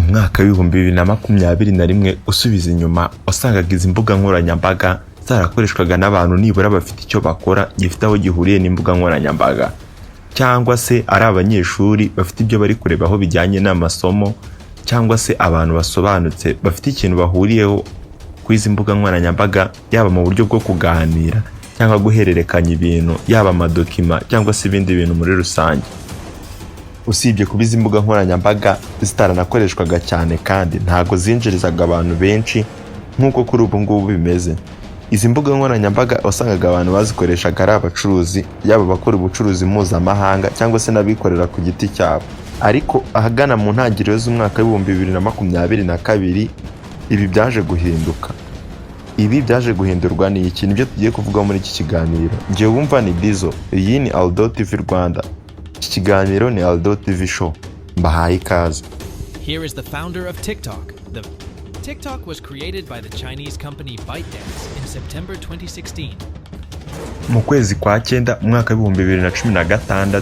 Mwaka w'2021 usubiza inyuma, wasangaga izi mbuga nkoranyambaga zarakoreshwaga n'abantu nibura bafite icyo bakora gifite aho gihuriye n'imbuga nkoranyambaga, cyangwa se ari abanyeshuri bafite ibyo bari kurebaho bijyanye n'amasomo, cyangwa se abantu basobanutse bafite ikintu bahuriyeho kuri izi mbuga nkoranyambaga, yaba mu buryo bwo kuganira cyangwa guhererekanya ibintu, yaba amadokima cyangwa se ibindi bintu muri rusange. Usibye kuba izi mbuga nkoranyambaga zitaranakoreshwaga cyane, kandi ntago zinjirizaga abantu benshi nk'uko kuri ubu ngubu bimeze. Izi mbuga nkoranyambaga wasangaga abantu bazikoreshaga ari abacuruzi, yaba abakora ubucuruzi mpuzamahanga cyangwa se n'abikorera ku giti cyabo. Ariko ahagana mu ntangiriro z'umwaka w'2022, ibi byaje guhinduka. Ibi byaje guhindurwa ni iki? Nibyo tugiye kuvuga muri iki kiganiro. Ngewe wumva ni Dizo, iyi ni Aldo TV Rwanda, iki kiganiro ni Aldo TV Show. Mbahaye ikaze. Here is the founder of TikTok. The TikTok was created by the Chinese company ByteDance in September 2016. Mu kwezi kwa cyenda mu mwaka w'2016,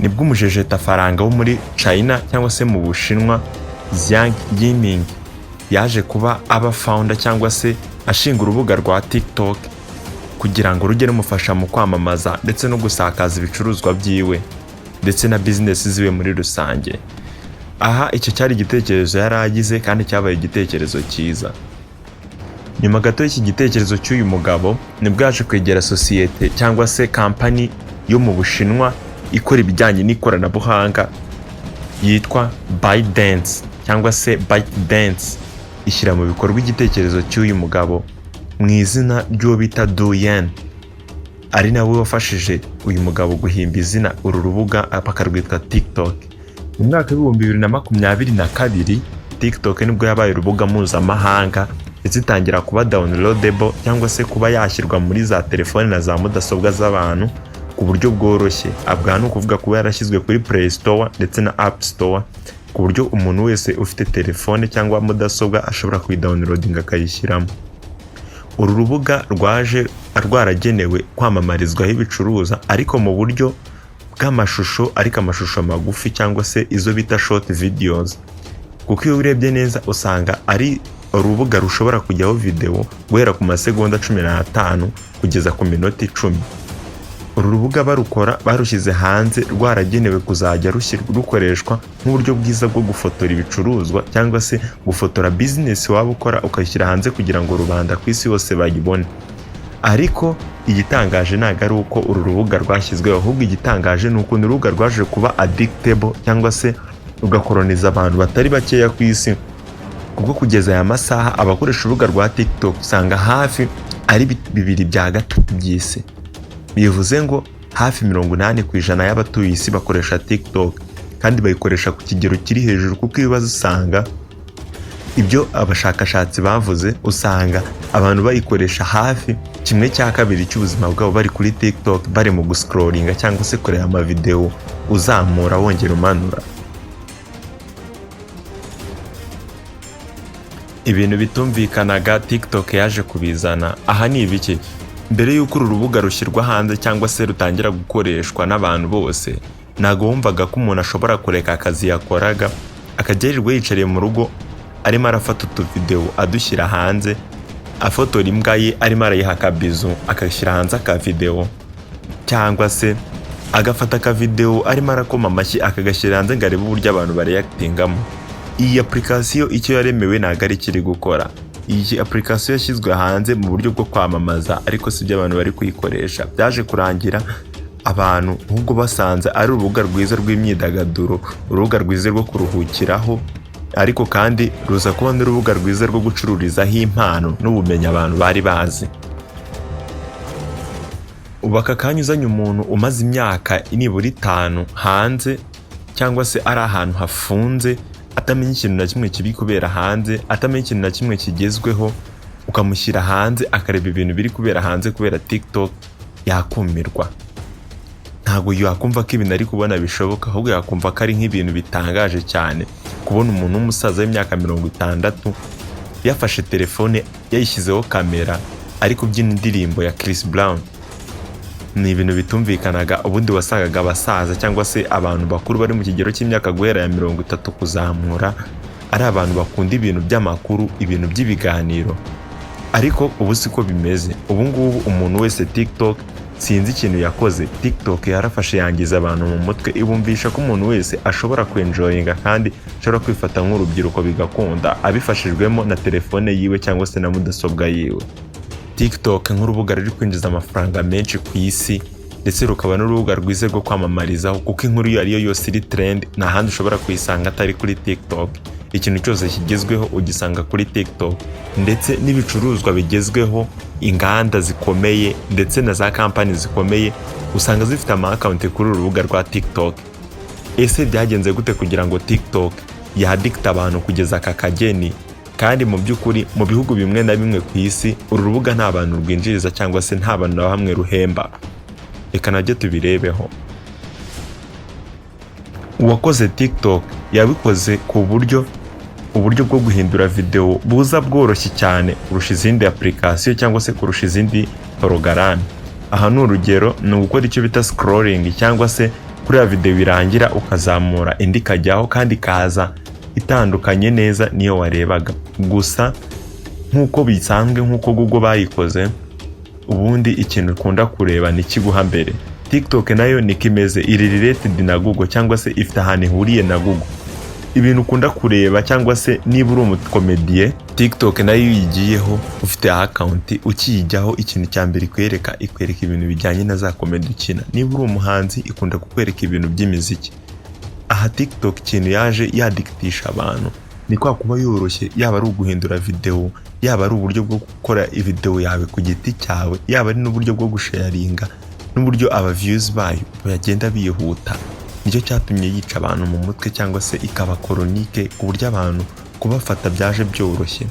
nibwo umujejetafaranga wo muri China cyangwa se mu Bushinwa, Zhang Yiming, yaje kuba aba founder cyangwa se ashinga urubuga rwa TikTok kugira ngo rujye rumufasha mu kwamamaza ndetse no gusakaza ibicuruzwa byiwe ndetse na bizinesi ziwe muri rusange. Aha icyo cyari igitekerezo yari agize kandi cyabaye igitekerezo cyiza. Nyuma gato y'iki gitekerezo cy'uyu mugabo, nibwo yaje kwegera sosiyete cyangwa se kampani yo mu Bushinwa ikora ibijyanye n'ikoranabuhanga yitwa ByteDance cyangwa se ByteDance, ishyira mu bikorwa igitekerezo cy'uyu mugabo mu izina ry'uwo bita Douyin, ari nawe wafashije uyu mugabo guhimba izina uru rubuga bakarwita TikTok. Mu mwaka w'2022, TikTok nibwo yabaye urubuga mpuzamahanga, ndetse itangira kuba downloadable cyangwa se kuba yashyirwa muri za telefone na za mudasobwa z'abantu ku buryo bworoshye. Abwa ni ukuvuga kuba yarashyizwe kuri Play Store ndetse na App Store, ku buryo umuntu wese ufite telefone cyangwa mudasobwa ashobora kuyidownloadinga akayishyiramo. Uru rubuga rwaje rwaragenewe kwamamarizwaho ibicuruza, ariko mu buryo bw'amashusho, ariko amashusho magufi cyangwa se izo bita short videos, kuko iyo urebye neza usanga ari urubuga rushobora kujyaho videwo guhera ku masegonda 15 kugeza ku minota 10. Uru rubuga barukora barushyize hanze rwaragenewe kuzajya rukoreshwa nk'uburyo bwiza bwo gufotora ibicuruzwa cyangwa se gufotora bizinesi waba ukora, ukayishyira hanze kugira ngo rubanda ku isi hose bayibone. Ariko igitangaje ntabwo ari uko uru rubuga rwashyizweho, ahubwo igitangaje ni ukuntu urubuga rwaje kuba addictable cyangwa se rugakoroniza abantu batari bakeya ku isi, kuko kugeza aya masaha abakoresha urubuga rwa TikTok usanga hafi ari 2/3 by'isi. Bivuze ngo hafi 80% y'abatuye isi bakoresha TikTok, kandi bayikoresha ku kigero kiri hejuru, kuko ibibazo usanga ibyo abashakashatsi bavuze, usanga abantu bayikoresha hafi 1/2 cy'ubuzima bwabo bari kuri TikTok, bari mu guscrollinga cyangwa se kureba amavidewo uzamura wongera umanura. Ibintu bitumvikanaga TikTok yaje kubizana. Aha ni ibiki? Mbere y'uko uru rubuga rushyirwa hanze cyangwa se rutangira gukoreshwa n'abantu bose, ntabwo wumvaga ko umuntu ashobora kureka akazi yakoraga akajya yirirwa yicariye mu rugo arimo arafata utuvidewo adushyira hanze, afotora imbwa ye arimo arayiha akabizu agashyira hanze akavidewo, cyangwa se agafata akavidewo arimo arakoma amashyi akagashyira hanze ngo arebe uburyo abantu bareactingamo. Iyi application icyo yaremewe ntabwo ari ikiri gukora. Iyi application yashyizwe hanze mu buryo bwo kwamamaza, ariko si byo abantu bari kuyikoresha. Byaje kurangira abantu ahubwo basanze ari urubuga rwiza rw'imyidagaduro, urubuga rwiza rwo kuruhukiraho, ariko kandi ruza kuba n'urubuga rwiza rwo gucururizaho impano n'ubumenyi abantu bari bazi. Ubu aka kanya uzanye umuntu umaze imyaka nibura 5 hanze cyangwa se ari ahantu hafunze, atamenya ikintu na kimwe kiri kubera hanze, atamenya ikintu na kimwe kigezweho, ukamushyira hanze akareba ibintu biri kubera hanze kubera TikTok, yakumirwa. Ntabwo yakumva ko ibintu ari kubona bishoboka, ahubwo yakumva ko ari nk'ibintu bitangaje cyane kubona umuntu w'umusaza w'imyaka 60 yafashe telefone yayishyizeho kamera ari kubyina indirimbo ya Chris Brown. Ni ibintu bitumvikanaga. Ubundi wasangaga abasaza cyangwa se abantu bakuru bari mu kigero cy'imyaka guhera ya 30 kuzamura ari abantu bakunda ibintu by'amakuru, ibintu by'ibiganiro, ariko ubu siko bimeze. Ubu ngubu umuntu wese, TikTok sinzi ikintu yakoze. TikTok yarafashe yangiza abantu mu mutwe, ibumvisha ko umuntu wese ashobora kwenjoyinga kandi ashobora kwifata nk'urubyiruko bigakunda, abifashijwemo na telefone yiwe cyangwa se na mudasobwa yiwe. TikTok nk'urubuga ruri kwinjiza amafaranga menshi ku isi, ndetse rukaba n'urubuga rwiza rwo kwamamarizaho, kuko inkuru iyo ari yo yose iri trend nta handi ushobora kuyisanga atari kuri TikTok. Ikintu cyose kigezweho ugisanga kuri TikTok, ndetse n'ibicuruzwa bigezweho, inganda zikomeye ndetse na za kampani zikomeye usanga zifite ama account kuri uru rubuga rwa TikTok. Ese byagenze gute kugira ngo TikTok yadikita abantu kugeza aka kageni, kandi mu by'ukuri mu bihugu bimwe na bimwe ku isi uru rubuga nta bantu rwinjiriza cyangwa se nta bantu na hamwe ruhemba? Reka nabyo tubirebeho. Uwakoze TikTok yabikoze ku buryo uburyo bwo guhindura videwo buza bworoshye cyane kurusha izindi application cyangwa se kurusha izindi porogaramu. Aha ni urugero, ni ugukora icyo bita scrolling, cyangwa se kuriya videwo irangira ukazamura indi ikajyaho kandi ikaza itandukanye neza niyo warebaga. Gusa nk'uko bisanzwe, nk'uko Google bayikoze, ubundi ikintu ukunda kureba ni kiguha mbere. TikTok nayo niko imeze, iri related na Google cyangwa se ifite ahantu ihuriye na Google. Ibintu ukunda kureba, cyangwa se niba uri umukomediye, TikTok nayo iyo uyigiyeho ufite account, ukiyijyaho ikintu cya mbere ikwereka, ikwereka ibintu bijyanye na za comedy ukina. Niba uri umuhanzi, ikunda kukwereka ibintu by'imiziki. Aha TikTok ikintu yaje yadikitisha abantu ni kwa kuba yoroshye, yaba ari uguhindura videwo, yaba ari uburyo bwo gukora videwo yawe ku giti cyawe, yaba ari n'uburyo bwo gusharinga, n'uburyo aba views bayo bagenda bihuta. Nicyo cyatumye yica abantu mu mutwe cyangwa se ikaba koronike, ku buryo abantu kubafata byaje byoroshye.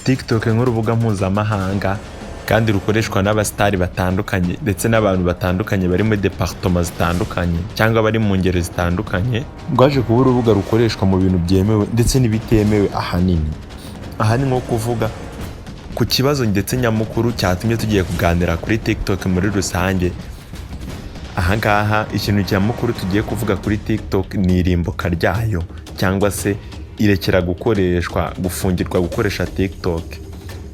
TikTok nk'urubuga mpuzamahanga kandi rukoreshwa n'abasitari batandukanye ndetse n'abantu batandukanye bari muri département zitandukanye cyangwa bari mu ngeri zitandukanye, rwaje kuba urubuga rukoreshwa mu bintu byemewe ndetse n'ibitemewe ahanini. Aha ni nko kuvuga ku kibazo ndetse nyamukuru cyatumye tugiye kuganira kuri TikTok muri rusange. Ahangaha ikintu nyamukuru tugiye kuvuga kuri TikTok ni irimbuka ryayo cyangwa se irekera gukoreshwa, gufungirwa gukoresha TikTok.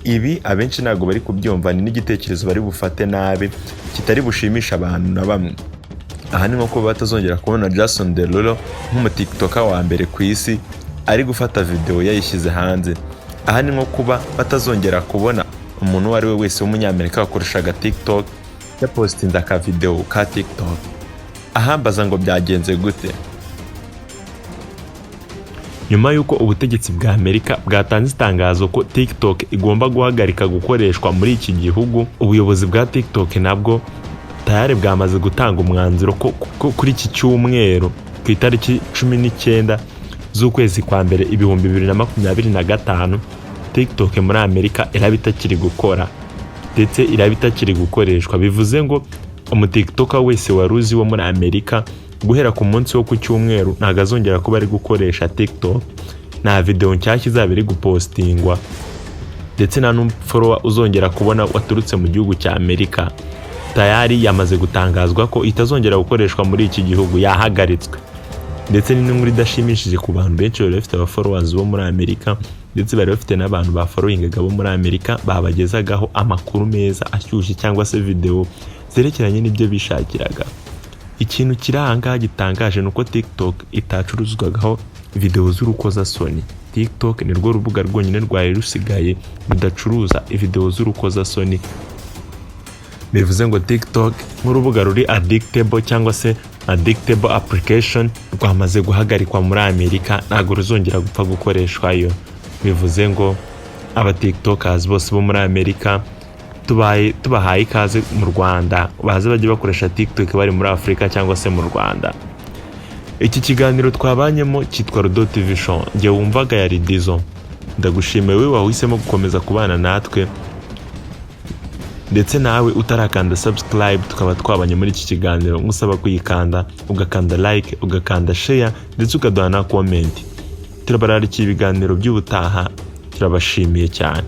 Ibi abenshi ntabwo bari kubyumva, ni n'igitekerezo bari bufate nabi kitari bushimisha abantu na bamwe. Aha ni nko kuba batazongera kubona Jason Derulo nk'umutiktoka wa mbere ku isi ari gufata videwo yayishyize hanze. Aha ni nko kuba batazongera kubona umuntu uwo ari we wese w'umunyamerika wakoreshaga TikTok yapositinze akavidewo ka TikTok. Ahambaza ngo byagenze gute? Nyuma y'uko ubutegetsi bwa Amerika bwatanze itangazo ko TikTok igomba guhagarika gukoreshwa muri iki gihugu, ubuyobozi bwa TikTok nabwo tayari bwamaze gutanga umwanzuro ko kuri iki cyumweru, ku itariki 19 z'ukwezi kwa mbere 2025, TikTok muri Amerika iraba itakiri gukora ndetse iraba itakiri gukoreshwa. Bivuze ngo umutiktoka wese wari uzi wo muri Amerika, guhera ku munsi wo ku cyumweru ntabwo azongera kuba ari gukoresha TikTok. Nta videwo nshyashya izaba iri gupostingwa, ndetse nta n'umuforowa uzongera kubona waturutse mu gihugu cya Amerika. Tayari yamaze gutangazwa ko itazongera gukoreshwa muri iki gihugu, yahagaritswe. Ndetse ni n'inkuru idashimishije ku bantu benshi bari bafite abafollowers bo muri Amerika, ndetse bari bafite n'abantu bafollowingaga bo muri Amerika babagezagaho amakuru meza ashyushye cyangwa se videwo zerekeranye n'ibyo bishakiraga. Ikintu kiri aha ngaha gitangaje ni uko TikTok itacuruzwagaho videwo z'urukozasoni. TikTok ni rwo rubuga rwonyine rwari rusigaye rudacuruza videwo z'urukozasoni. Bivuze ngo TikTok nk'urubuga ruri addictable cyangwa se addictable application rwamaze guhagarikwa muri Amerika, ntabwo ruzongera gupfa gukoreshwayo. Bivuze ngo aba tiktokers bose bo muri Amerika tubaye tubahaye ikaze mu Rwanda, baze bajye bakoresha TikTok bari muri Afurika cyangwa se mu Rwanda. Iki kiganiro twabanyemo cyitwa Rudo TV Show, njye wumvaga yari Dizo. Ndagushimiye wowe wahisemo gukomeza kubana natwe, ndetse nawe utarakanda subscribe tukaba twabanye muri iki kiganiro, ngusaba kuyikanda, ugakanda like, ugakanda share, ndetse ukaduha na comment. Turabararikiye ibiganiro by'ubutaha. Turabashimiye cyane.